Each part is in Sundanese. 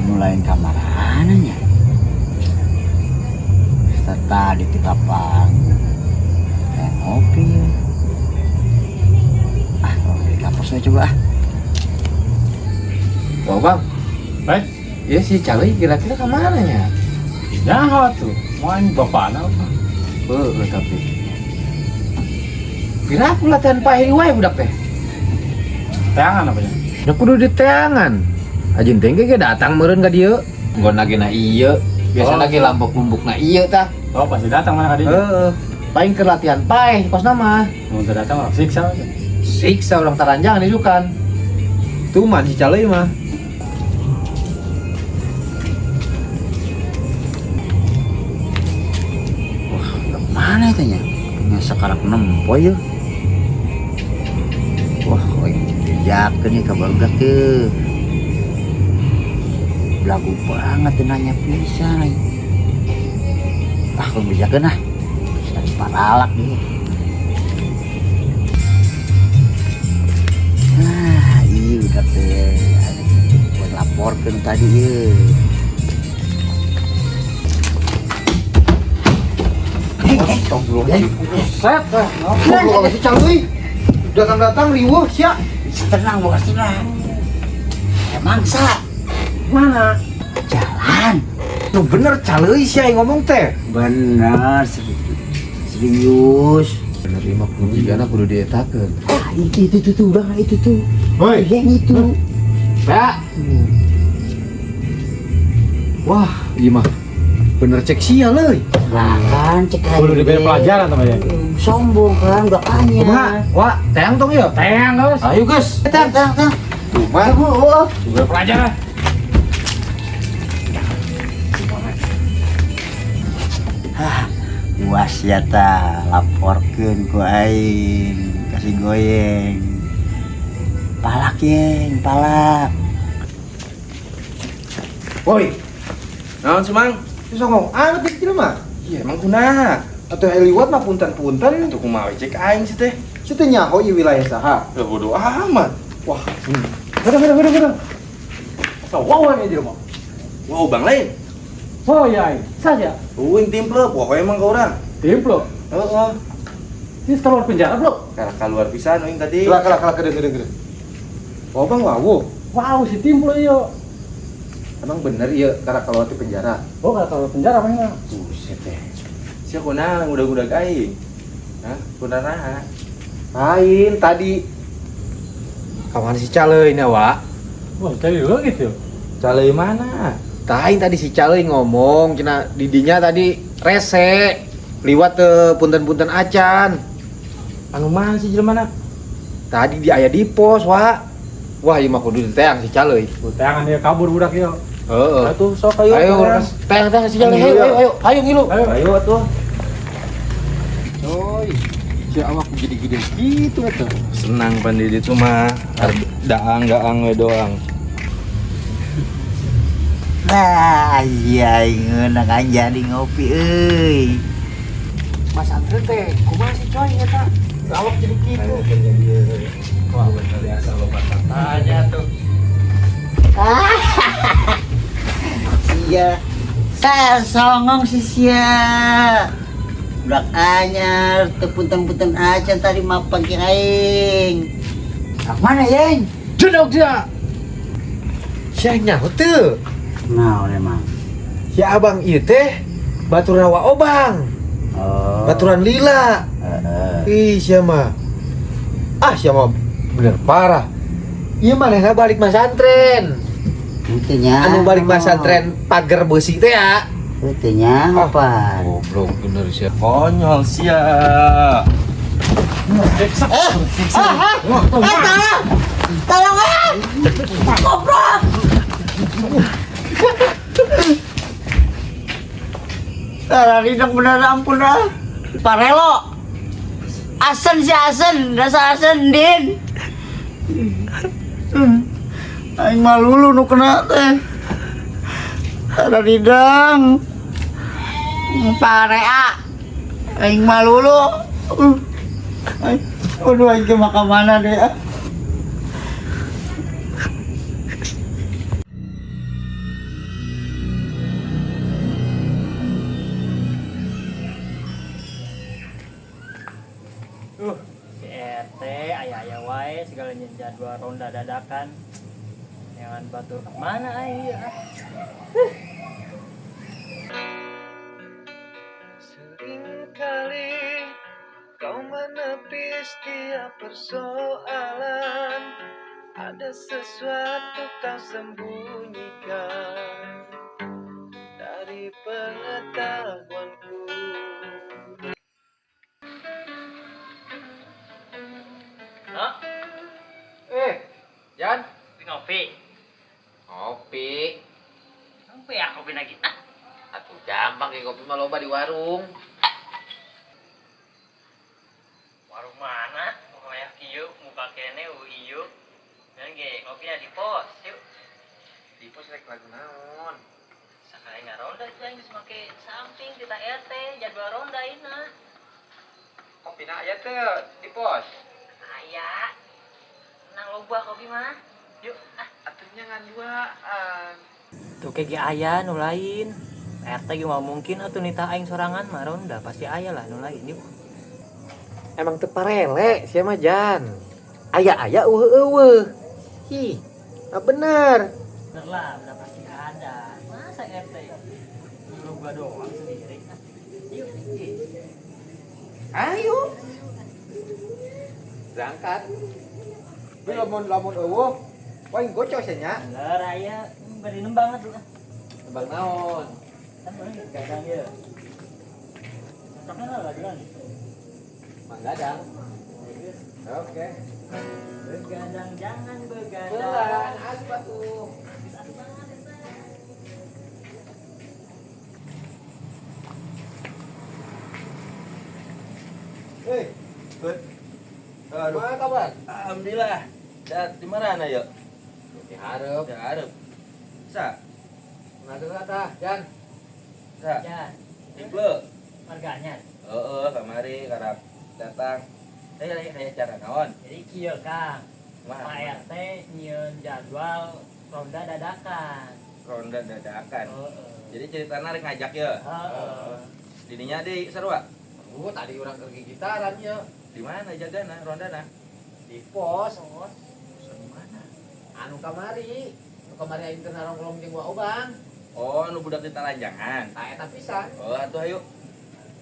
Nu lain kamarana nya? Tadi ti kapang kayak ngopi ya. Ah, kalau di kapos we coba ah. Wah, Bang. Baik. Iya si Cali kira-kira kemana nya? Nyaho tuh. Mau ini bapakna apa? Heeh, tapi. Kira aku latihan pahe wae budak teh. Teangan apa ya? Ya kudu di teangan. Ajin teh ge datang meureun ka dieu. Nggona ge na ieu. Biasana Oh. ge lambok-lumbukna ieu tah. Oh, pasti datang mana ka dieu. Heeh. Paling keur latihan paeh kosna mah. Mun teu datang orang siksa we. Siksa urang taranjang isukan. Tuman si Cali mah. Wah, udah mana itu nya? Nya sekarang nempo ya. Wah, kok ini dijakeun nih ka barudak teh. Belagu banget teh nanya pisan. Ah, kok dijakeun ah. Dari paralak nih. Ah, iya udah teh. Buat laporkeun tadi ye. Buset, goblok si Cali. Datang-datang riweuh sia. Tenang, bukan tenang. Mangsa Mana? jalan. Nu bener Cali sia yang ngomong teh. Bener, serius. Bener ieu mah kudu jigana kudu dietakeun. Ah, itu tuh, udah itu tuh. Hoi. Yang itu. Ya. Wah, ieu mah bener cek sia leuy. Nah, kan cek Kudu aja. diberi pelajaran sama ya. Sombong kan, udah kanya. Kumaha? Wah, teang tong ieu. Teang guys. Ayo, guys. Tang, tang, tang. Tuh mah. Oh, Diberi pelajaran. Hah, puas ya ta, laporkeun ku aing, kasih goyeng. Palak yeng, palak. Woi, Naon sih, Mang? itu songong amat di kecil mah. Iya, emang kunaha? Atau liwat mah punten-punten. Atuh kumaha we cek aing sih teh? Sieu teh nyaho ieu wilayah saha? Ya bodo amat. Wah, Gedang, gedang, gedang, gedang. So, wow ini di rumah. Wow, bang lain. Oh iya, aing. Saja. Uing timple, pokoknya emang ke urang. Timplo. Heeh. Ini keluar penjara, Bro. Karena keluar pisan uing tadi. Kelak, kelak, kelak, gedang, gedang, gedang. Oh, bang, wawo. Wow, si Timplo iyo. Emang bener iya karena keluar di penjara. Oh, kalau keluar penjara apa enggak? Buset teh. Sia kunaha udah-udah aing. Hah? Kunaha? Lain tadi. Kawan si Cale ini, Wak. Wah, tadi juga gitu. Cale mana? Lain tadi si Cale ngomong cenah didinya tadi rese liwat ke punten-punten acan. Anu mana sih jelema na? Tadi di aya di pos, Wak. Wah, ieu mah kudu diteang si Cale. Teangan dia kabur budak iyo. Heeh. Atuh sok ayo. Ayo, teang teang si Cale. Ayo, ayo, ayo, ayo ngilu. Ayo. Ayo atuh. Coy, si awak gede-gede gitu atuh. Senang pandai itu mah. Daang-daang we doang. Nah, iya ngeunah kan jadi ngopi euy. Mas Andre teh, kumaha sih coy eta? Awak jadi gitu. Wah, bener biasa lo tanya tuh. Sia. Saya songong si sia. Budak anyar, teu punten-punten acan tadi mapang ki aing. Ka mana yeng? Jedok dia. Sia nyaho teu. Naon emang? Si abang ieu teh baturan wa obang, Oh. baturan lila. Heeh. Ih, sia mah. Ah, sia mah bener parah. Ieu manehna balik masantren. Itu nya. Anu balik masantren pagar besi teh ya. Itu nya Ah. apa? Goblok bener sia. Konyol sia. Tolong! Tolong ah! Goblok! Ridang bener ampun ah. Parelo. Asen si asen, rasa asen din. Aing malu nu kena teh. Ridang. Parea. Aing malu lu. Aduh aing ke makam mana deh ah. Jadwal ronda dadakan. Jangan batur mana aing ieu ah. Seringkali kau menepis tiap persoalan. Ada sesuatu kau sembunyikan dari pengetahuanku. Hah? Eh, Jan. Ngopi. Ngopi. Ngopi ya kopi lagi. Ah, Atuh gampang kayak kopi mah loba di warung. Warung mana? Pokoknya kieu muka kene ieu. Dan ge ngopinya di pos, yuk. Di pos rek lagu naon? Sakali ngaronda aing geus make samping kita RT jadwal ronda ina. Kopi na aya teu di pos. Aya. Nang loba kopi mah. Yuk, ah. Atuh nya ngan duaan. Tuh kayak ge aya nu lain. RT ge mah mungkin atuh nita aing sorangan mah ronda pasti aya lah nu lain yuk. Emang teu parele sia mah Jan. Aya-aya eueuh eueuh. Hi, ah bener. Bener lah, udah pasti ada. Masa RT lu gua doang sendiri. Ah, yuk, yuk. Ayo. Berangkat. Tapi lamun lamun eueuh, paling gocok sia nya. Bener aya, beri nembang atuh ah. Tebang naon? Kan boleh gadang ya. Cocoknya lah lagi. Mang Gadang. Oke. Begadang jangan begadang. Pelan, asup atuh. Geus asup banget eta. Hei, Bud. Aduh. mana kabar? Alhamdulillah. Dat, di mana ya? Di hareup. Di hareup. Sa, Nah, tuh tah, Jan. sa. Ya, Ibu. warganya. Heeh, kamari karap datang. Eh, lagi kayak cara naon? Jadi kieu Kang, Mah, Pak RT nyieun jadwal ronda dadakan. Ronda dadakan. Heeh. Jadi ceritanya rek ngajak ya. Heeh. Dininya di sarua. Oh, tadi orang keur gitaran ya. Di mana jagana rondana? Di pos. Pos. Di mana? Anu kamari. Anu kamari aing teu narongkrong jeung Wa Obang. Oh, nu budak di Talanjangan. Tah eta pisan. Oh, atuh ayo.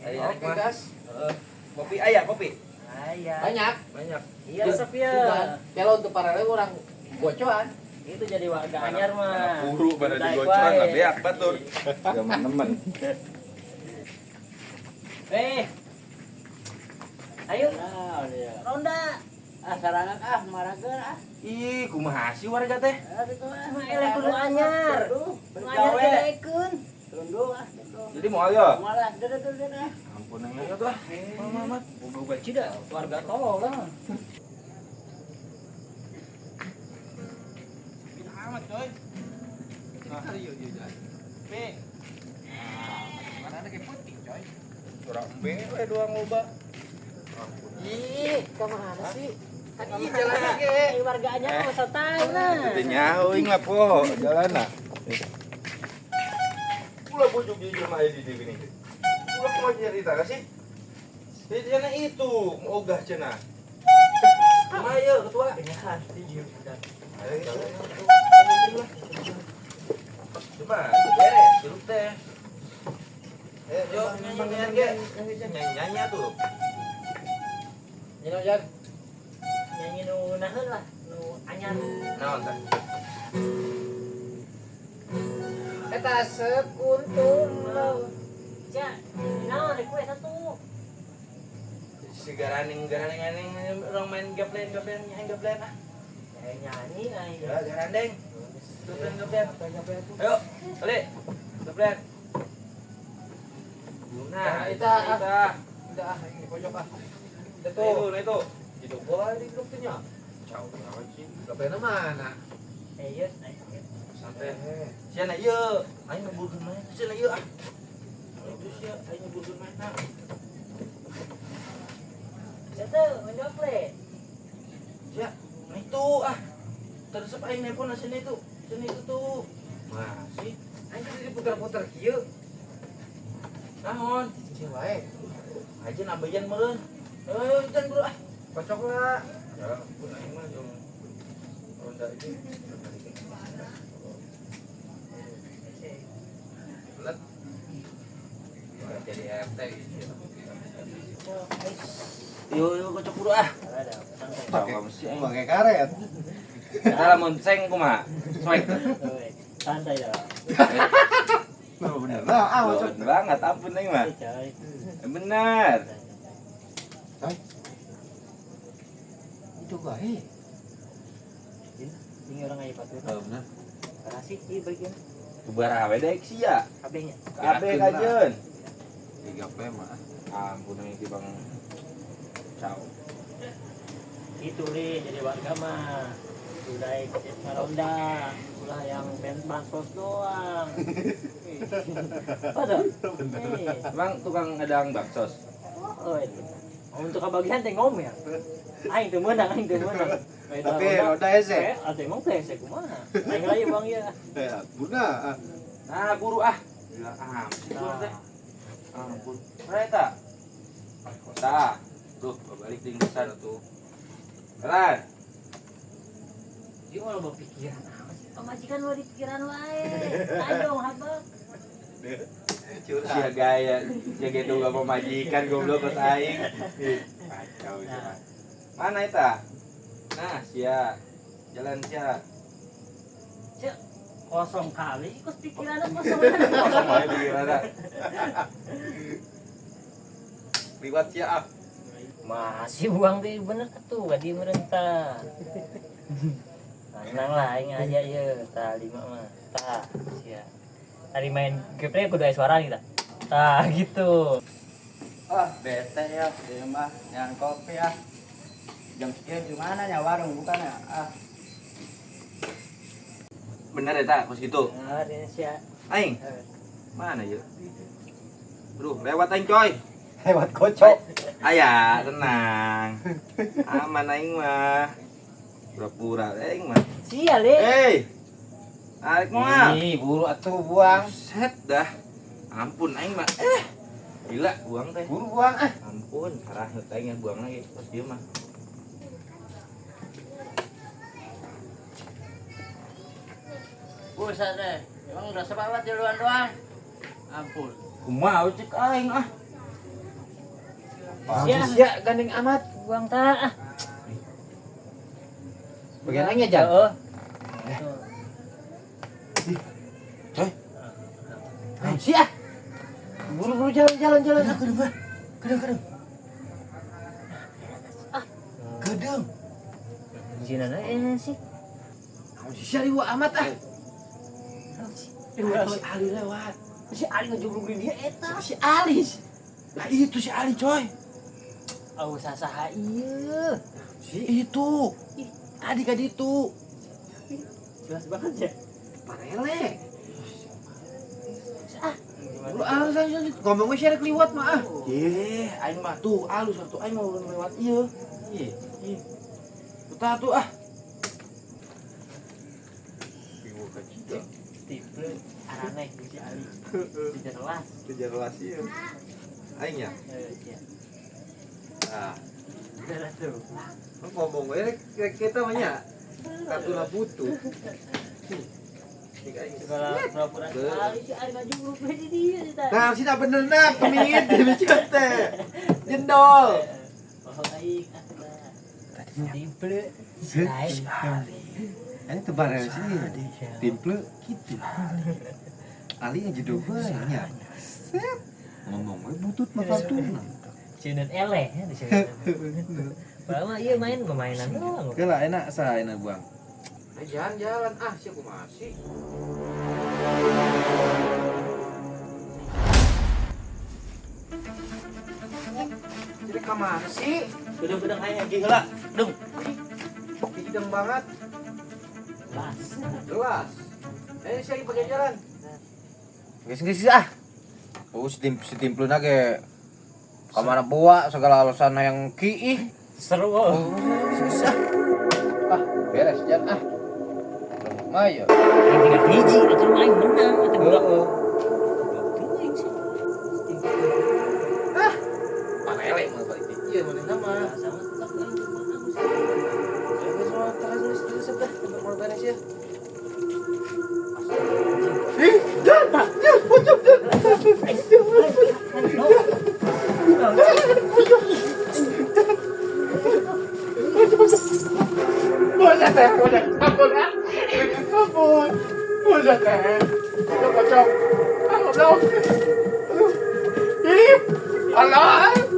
Ayo arek Oke, mah. gas. Heeh. Kopi aya kopi. Aya. Banyak. Banyak. Iya resep ya. Bukan. Kalau untuk paralel orang gocoan. Itu jadi warga anyar mah. Buru pada Santai digocoran wae. lah beak batur. Zaman teman. Eh. Ayo, Nah, iya. ronda. Ah, sarangan ah, marageun ah. Ih, kumaha sih warga teh? Aduh, kumaha. Mah eleh kudu anyar. Aduh, Nu anyar bergawe. gedekeun. Tunduk ah, tunduk. Jadi mau ayo. Malah, dadah, dadah, dadah. Ampun nanya tuh ah. Mama, Bogo baca dah, warga tolol lah. Amat coy. P. Mana ada kayak putih, coy. Kurang embe we doang loba. Ih, ka mana sih? Kan ieu jalanna ge. Eh, warga anyar mah masa tahu nah. Teu nyaho ing lah po jalanna. Ulah bujuk di jelema aya di dieu gini. Ulah kumaha nyarita ka sih? Di cenah itu, ogah cenah. Kumaha ieu ketua? Hati udah. Ayo, ayo, ayo. Coba, beres, hirup teh. Eh, yo nyanyi nyanyi ge. Nyanyi nyanyi tuh. Nyanyi Jan. Nyanyi nu naheun lah, nu anyar. Naon tah? Eta sekuntum laut. Ja, naon rek we satu. Si garaning garaning aning orang main gaplen gaplen nyanyi gaplen ah. Eh, nyanyi aing. Ya garandeng. Gaplen gaplen. Ayo, balik. Gaplen. Nah, Kita, kita kita. Udah ah, ini pojok ah. Udah Tuh, tuh. nah itu. Hidup boleh di grup tuh nya. Jauh banget sih. Gapena mana? Eh, ieu naik. Santai. Sia na ieu, aing ngeburkeun mana? Sia na ieu ah. Itu sia aing ngeburkeun mana? Satu, main gaple. Sia, nah itu ah. Teresep aing nelpon sia itu. Sia itu tuh. Masih. Aing teh diputer-puter kieu. Naon? Cing wae. Aja nambahan meureun. Ayo, dan bro ah. Kocok lah. Ya, ampun aing mah jeung Belet. Jadi RT gitu. Yo yo kocok buru ah. Pakai karet. Kita lamun seng kumaha? Soek. Santai dah. Bener. Nah, ah bener banget, ampun aing mah. Bener. Itu bae. Ini orang aya patut. Oh, bener. Kasih ieu bagian. Kubaraha we daek sia. Kabehnya. Kabeh kajeun. 3P mah. Ampun aing ti Bang. Ciao. Itu li jadi warga mah. Udah ngaronda, ulah yang bansos doang. Apa tuh? Emang tukang ngadang baksos? Oh, itu. Untuk kebagian teh ngomel. Aing teu meunang, aing teu meunang. Tapi roda hese. Atuh emang teh hese kumaha? Aing lagi bang ieu. Ya, buna. Nah, buru ah. Gila ah, teh. Ampun. Kereta. Kota. Duh, balik di sana tuh. Jalan. Ieu mah loba pikiran apa sih? Pamajikan lu di pikiran wae. Tayong habak. Curhat. Sia gaya, sia gitu gak pemajikan goblok kos aing. Kacau sih. Nah. Mana eta? Nah, sia. Jalan sia. Cek kosong kali, kos pikiranna kosong. Kosong wae pikiranna. Liwat sia ah. Masih buang teh bener atuh gadi merentah. Tenang lah aing aja ye, tah 5 mah. Tah sia. Tadi main gameplay kudu aya suara nih tah. Tah gitu. Ah, bete ya, di rumah jangan kopi ah. Jam sekian di mana ya warung bukan ya? Ah. Bener ya tak, kos gitu. Bener ya sia. Aing. Mana ya? Aduh, lewat aing coy. Lewat kocok. Aya, tenang. Aman aing mah. Pura-pura aing mah. Sia le. Hei. Tarik moal. Ih, buru atuh buang. Set dah. Ampun aing mah. Gila, buang teh. Buru buang ah. Ampun, parah aing yang buang lagi. Terus dia mah. Buset deh. Emang udah semangat duluan doang. Ampun. Kumaha cek aing ah. Sia, Sia gandeng amat. Buang tah ah. Bagian aing ya, Jan. Heeh. Coy. Sia. Buru-buru jalan jalan. Kedeng. Ah. Kedeng. Jinana sih. Naon sih sia riweuh amat ah. Si Ali lewat. Si Ali ngejugruk di dia eta. Si Ali. Lah itu si Ali coy. Oh, sasaha ieu. Si itu. Tadi kan itu. Jelas banget ya. Parele. Ah, Lu alus alus ngomongnya sia rek liwat mah ah. Ye, aing mah tuh alus atuh aing mau lewat ieu. Ih, ih. Tuh tuh ah. Tipe araneh si Ali. Jelas. Jelas ieu. Aing ya. Heeh, Nah, Udah tuh. lu ngomong we rek kita mah nya. Kartuna butuh. Segala pura-pura si Ali, si Ali ngajugruk di dia sih tadi. Nah, sih bener nah, kemingin di bicet teh. Jendol. Oh, aing ah. Tipe si Ali. Ini tuh bareng sih. Timple gitu. Ali yang jedog banyak. Set. Ngomong we butut mah kartuna. Ceuneun eleh ya di sini. Padahal mah ieu main pemainan doang. Oke lah enak sah enak buang. Jalan jalan ah sia kumaha sih. Jadi kamana sih? Bedeng-bedeng aing lagi heula. Dung. Hideng banget. Las. Jelas. Sia lagi pakai jalan. Geus ah. Oh, si timpluna ge kamana buak segala alasan yang kiih. Seru. Oh. Susah. Ah, beres jan ah. Maya. Aing tinggal hiji atuh aing menang atuh budak. Heeh. Aing sih. Ah, parele mah balik di ieu manehna mah. Sama tetap aing menang. Geus mah terus geus dah. sia. Alah.